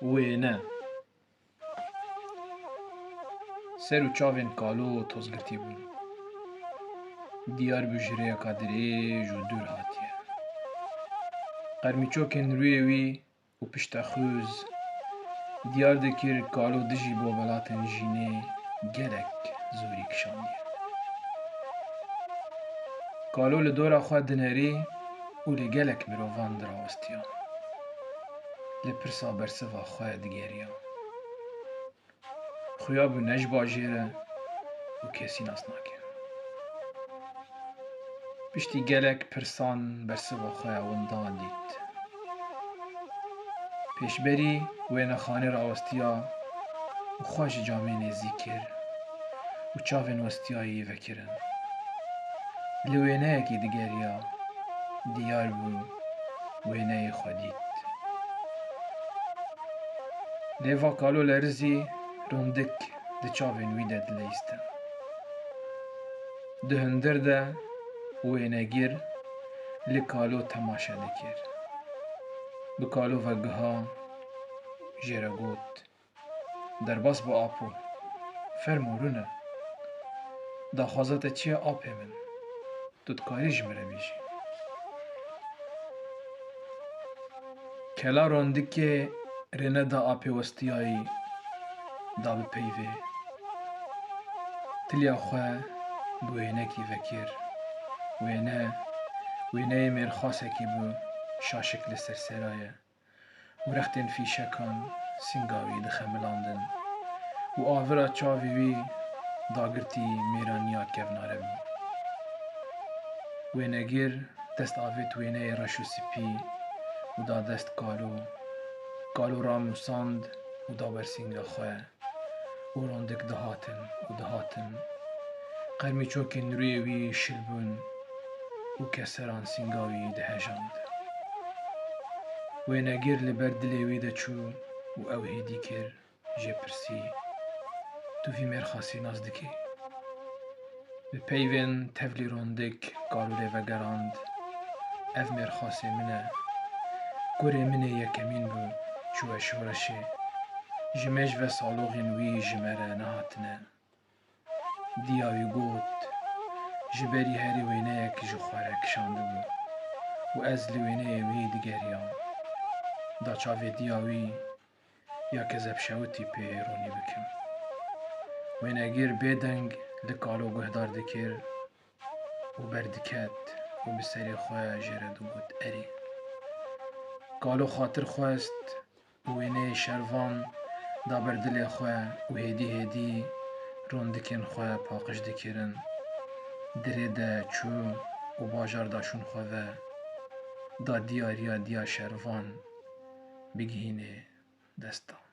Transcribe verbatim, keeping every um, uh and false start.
Wêne. Ser û çavên Kalo tozgirtî bûn. Diyar bû ji rêyeka dirêj û dûr hatiye. Qermîçokên rûyê wî û piştexûz diyar dikir Kalo dijî bo welatên jînê gelek zorî kişandiye. Kalo li dora xwe dinerî û li gelek mirovan dirawestiya. Li pirsa bersiva xwe digeriya. Xuya bû ne ji bajêr e û kesî nas nake. Piştî gelek pirsan bersiva xwe ya winda dît. Pêşberî wênexanê rawestiya û xwe ji camê nêzî kir û çavên westiyayî vekirin. Li wêneyekî digeriya, diyar bû wêneyê xwe dît. Lêva Kalo lerizî, rondik di çavên wî de dileyistin. Di hundir de wênegir li Kalo temaşe dikir. Bi Kalo ve giha jê re got, Derbas bi apo. Fermo rûne. Daxwaza te çi ye apê min? Tu dikarî ji min re bêjî. Kela rondikê rê neda apê westiyayî da bi peyvê. Tiliya xwe bi wênekî vekir. Wêne, wêneyê mêrxasekî bû, şaşik li ser sera ye. û rextên fîşekan sînga wî dixemilandin û avira çavê wî dagirtî mêraniya kevnare bû. Wênegir dest avêt wêneyê reş û sipî û da dest Kalo. Kalo ramûsand û da ber sînga xwe. û rondik dihatin û dihatin. Qermîçokên rûyê wî şil bûn û keseran sînga wî dihejand. Wênegir li ber dilê wî de çû û ew hêdî kir, jê pirsî, Tu vî mêrxasî nas dikî? Bi peyvên tevlî rondik Kalo lê vegerand, Ev mêrxasê min e. Kurê min ê yekemîn bû, çûye şoreşê. Ji mêj ve saloxên wî ji me re nehatine. Diya wî got, Ji berî herî wêneyek ji xwe re kişandibû û ez li wêneyê wî digeriyam. Da çavê diya wî ya kezebşewitî pê ronî bikim. Wênegir bêdeng li Kalo guhdar dikir û berdiket û bi serê xwe jê re digot, Erê. Kalo xatir xwest û wêneyê şervan da ber dilê xwe û hêdî hêdî rondikên xwe paqij dikirin. Dirê de çû û bajar da şûn xwe ve, da diyariya diya şervan bigihînê desta.